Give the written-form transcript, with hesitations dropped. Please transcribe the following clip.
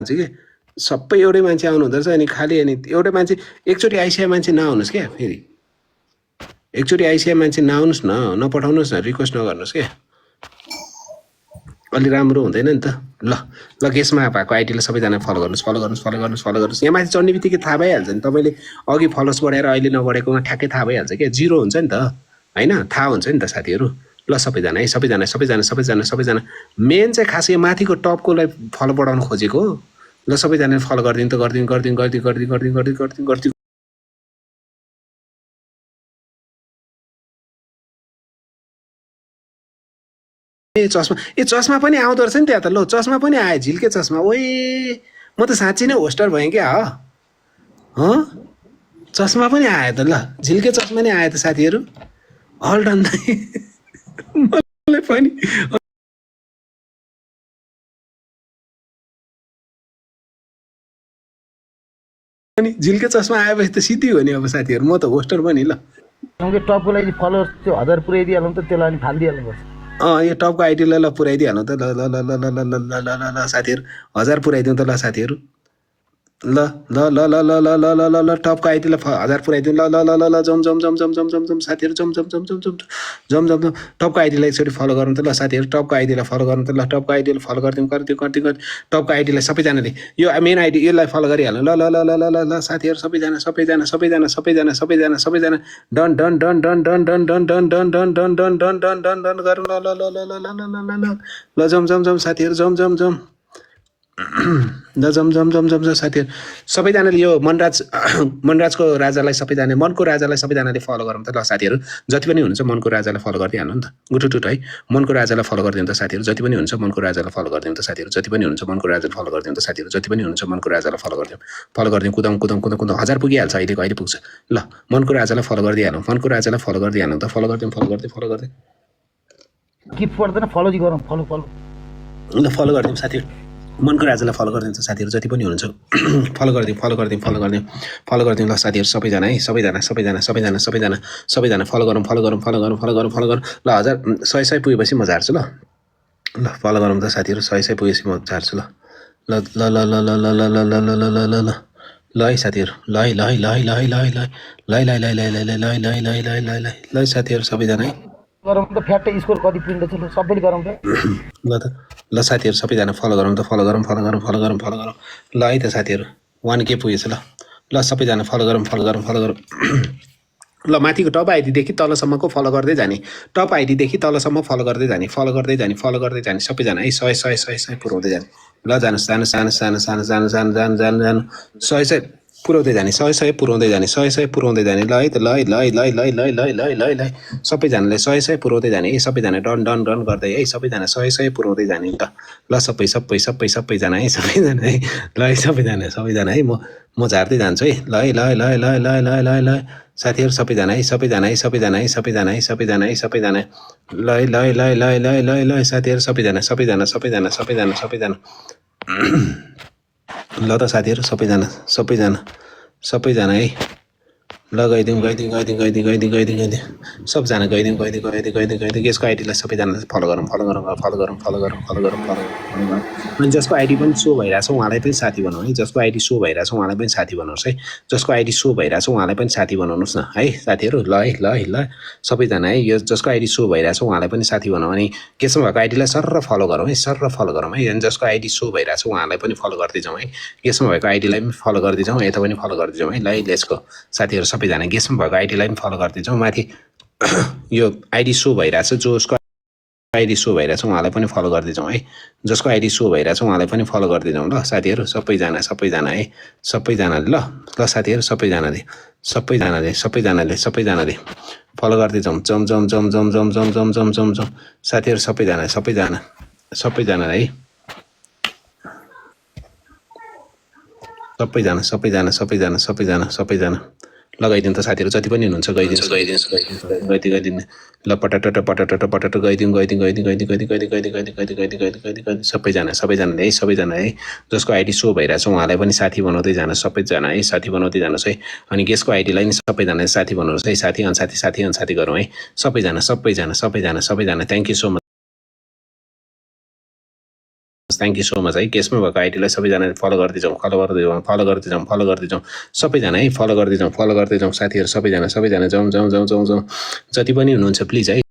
के सबै एउटै मान्छे आउनु हुँदो रहेछ अनि खालि अनि एउटै मान्छे एकचोटि आइसकेको मान्छे नआउनुहोस् क्या फेरि एकचोटि आइसकेको मान्छे नआउनुहोस् न नपठाउनुहोस् न रिक्वेस्ट नगर्नुहोस् क्या अलि राम्रो हुँदैन नि त ल ल गेसमा भएको आइडीलाई सबैजना फलो गर्नुहोस् फलो गर्नुहोस् फलो गर्नुहोस् फलो गर्नुहोस् यहाँ माथि चढ्ने बित्तिकै थाहा भइहाल्छ नि तपाईँले अघि फलोस बढाएर अहिले नबढेकोमा ठ्याक्कै थाहा भइहाल्छ क्या जिरो हुन्छ नि त होइन थाहा हुन्छ नि त साथीहरू ल सबैजना है सबैजना सबैजना सबैजना सबैजना मेन चाहिँ खास यो माथिको टपकोलाई फलो बढाउन खोजेको हो ल सबैजनाले फलो गरिदिनु त गरिदिनु गरिदिनु गरिदिनु गरिदिनु गरिदिनु गरिदिनु गरिदिनु गरिदिनु चस्मा पनि आउँदो रहेछ नि त्यहाँ त ल चस्मा पनि आयो झिल्के चस्मा ओए म त साँच्ची नै होस्टर भएँ क्या हो चस्मा पनि आयो त ल झिल्के चस्मा नै आयो त साथीहरू अल डन मलाई पनि अनि झिल्के चस्मा आएपछि त सिद्धि हो नि अब साथीहरू म त होस्टर पनि ल टपको लागि फलोअर्स त्यो 1000 पुऱ्याइदिइहालौँ त त्यसलाई अनि फालिदिइहाल्नुपर्छ यो टपको आइडीलाई ल पुऱ्याइदिइहाल्नु त ल ल ल ल ल ल ल ल ल साथीहरू 1000 पुऱ्याइदिउँ त ल साथीहरू ल ल ल ल ल ल ल ल ल ल टपको आइडीलाई 1000 पुऱ्याइदिउँ ल ल ल ल ल जम जम जम जम जम जम जम साथीहरू जम जम जम जम जम जम जम जम टपको आइडीलाई एकचोटि फलो गर्नु त ल साथीहरू टपको आइडीलाई फलो गर्नु त ल टपको आइडीलाई फलो गरिदिउँ गरिदिउँ गरिदिउँ गरिदिउँ टपको आइडीलाई सबैजनाले यो मेन आइडी यसलाई फलो गरिहाल्नु ल ल ल ल ल ल ल साथीहरू सबैजना सबैजना सबैजना सबैजना सबैजना सबैजना done done done done done done done done done done done done done done done done गरौँ ल ल ल ल ल ल ल ल ल ल जम जम जम साथीहरू जम जम जम ल जम जम जम जम साथीहरू सबैजनाले यो मनराजको राजालाई सबैजना मनको राजालाई सबैजनाले फलो गरौँ त ल साथीहरू जति पनि हुनुहुन्छ मनको राजालाई फलो गरिदिइहाल्नु नि त गुटुटुट है मनको राजालाई फलो गरिदिनु त साथीहरू जति पनि हुन्छ मनको राजालाई फलो गरिदिनु त साथीहरू जति पनि हुन्छ मनको राजालाई फलो गरिदिनु त साथीहरू जति पनि हुन्छ मनको राजालाई फलो गरिदिउँ कुदाउँ कुदाउँ कुदाउँ कुदाउँ 1000 पुगिहाल्छ अहिलेको अहिले पुग्छ ल मनको राजालाई फलो गरिदिइहालौँ मनको राजालाई फलो गरिदिइहाल्नु त फलो गरिदिउँ फलो गरिदिउँ फलो गरिदिउँ गिफ्ट पर्दैन फलो जी गरौँ फलो फलो ल फलो गरिदिउँ साथीहरू मनको राजालाई फलो गरिदिन्छ साथीहरू जति पनि हुनुहुन्छ फलो गरिदिउँ फलो गरिदिउँ फलो गरिदिउँ फलो गरिदिउँ ल साथीहरू सबैजना है सबैजना सबैजना सबैजना सबैजना सबैजना फलो गरौँ फलो गरौँ फलो गरौँ फलो गरौँ फलो गरौँ ल 1000 100 पुगेपछि म झार्छु ल ल फलो गरौँ त साथीहरू 100 पुगेपछि म झार्छु ल ल ल ल ल ल ल ल ल ल ल ल ल ल है साथीहरू ल है ल है ल है ल है ल है ल है ल है ल है ल है ल है ल है ल है ल है ल है ल है ल है साथीहरू सबैजना है गरौँ त फ्याट स्कोर कति प्रिन्ट छ ल सबैले गरौँ त ल त ल साथीहरू सबैजना फलो गरौँ त फलो गरौँ फलो गरौँ फलो गरौँ फलो गरौँ ल है त साथीहरू 1K पुगेछ ल ल सबैजना फलो गरौँ फलो गरौँ फलो गरौँ ल माथिको टप आइडीदेखि तलसम्मको फलो गर्दै जाने टप आइडीदेखि तलसम्म फलो गर्दै जाने फलो गर्दै जाने फलो गर्दै जाने सबैजना है 100 पुऱ्याउँदै जाने ल जानुहोस् जानुहोस् जानुहोस् जानुहोस् जानुहोस् जानु जानु जानु जानु 100 पुऱ्याउँदै जाने 100 पुऱ्याउँदै जाने 100 पुऱ्याउँदै जाने ल है त ल है ल है ल है ल है ल है ल है ल है ल है ल है सबैजनाले 100 पुऱ्याउँदै जाने है सबैजना डन डन डन गर्दै है सबैजना 100 पुऱ्याउँदै जाने ल ल सबै सबै सबै सबैजना है सबैजना है ल है सबैजना सबैजना है म झार्दै जान्छु है ल है ल है ल है ल है ल है ल है ल है ल है साथीहरू सबैजना है सबैजना है सबैजना है सबैजना है सबैजना है सबैजना ल है ल है ल है ल है ल है ल है ल है साथीहरू सबैजना सबैजना सबैजना सबैजना सबैजना ल त साथीहरू सबैजना सबैजना सबैजना है ल गइदिउँ गइदिउँ गइदिउँ गइदिउँ गइदिउँ गइदिउँ गइदिउँ सबजना गइदिउँ गइदिउँ गइदिउँ गइदिउँ गइदिउँ यसको आइडीलाई सबैजनाले फलो गरौँ फलो गरौँ फलो गरौँ फलो गरौँ फलो गरौँ फलो गरौँ अनि जसको आइडी पनि सो भइरहेछ उहाँलाई पनि साथी बनाउँ है जसको आइडी सो भइरहेछ उहाँलाई पनि साथी बनाउनुहोस् है जसको आइडी सो भइरहेछ उहाँलाई पनि साथी बनाउनुहोस् न है साथीहरू ल है ल है ल सबैजना है यो जसको आइडी सो भइरहेछ उहाँलाई पनि साथी बनाउँ अनि केसमा भएको आइडीलाई सरर फलो गरौँ है सरर फलो गरौँ है अनि जसको आइडी सो भइरहेछ उहाँलाई पनि फलो गर्दै जाउँ है केसमा भएको आइडीलाई पनि फलो गर्दै जाउँ यता पनि फलो गर्दै जाउँ है ल है लेट्सको साथीहरू सबैजना गेसमा भएको आइडीलाई पनि फलो गर्दै जाउँ माथि यो आइडी सो भइरहेछ जसको आइडी सो भइरहेछ उहाँलाई पनि फलो गर्दै जाउँ है जसको आइडी सो भइरहेछ उहाँलाई पनि फलो गर्दै जाउँ ल साथीहरू सबैजना सबैजना है सबैजनाले ल ल साथीहरू सबैजनाले सबैजनाले सबैजनाले सबैजनाले फलो गर्दै जाउँ जम जम जम जम जम जम जम जम जम जम साथीहरू सबैजना सबैजना सबैजना है सबैजना सबैजना सबैजना सबैजना सबैजना लगाइदिउँ त साथीहरू जति पनि हुनुहुन्छ गइदिनुहोस् गइदिनुहोस् गइदिनुहोस् गइदिनु ल पटाटट पटाटट पटाटट गइदिउँ गइदिउँ गइदिउँ गइदिउँ गइदिउँ गइदिउँ गइदिउँ गइदिउँ गइदिउँ गइदिउँ गइदिउँ गइदिउँ गइदिउँ सबैजना सबैजनाले है सबैजना है जसको आइडी सो भइरहेछ उहाँलाई पनि साथी बनाउँदै जानुहोस् सबैजना है साथी बनाउँदै जानुहोस् है अनि गेसको आइडीलाई नि सबैजनाले साथी बनाउनुहोस् है साथी अनसाथी गरौँ है सबैजना सबैजना सबैजना सबैजना thank you so much thank you so much है केसमा भएको आइडीलाई सबैजना फलो गर्दै जाउँ सबैजना है फलो गर्दै जाउँ साथीहरू सबैजना जाउँ जति पनि हुनुहुन्छ प्लिज है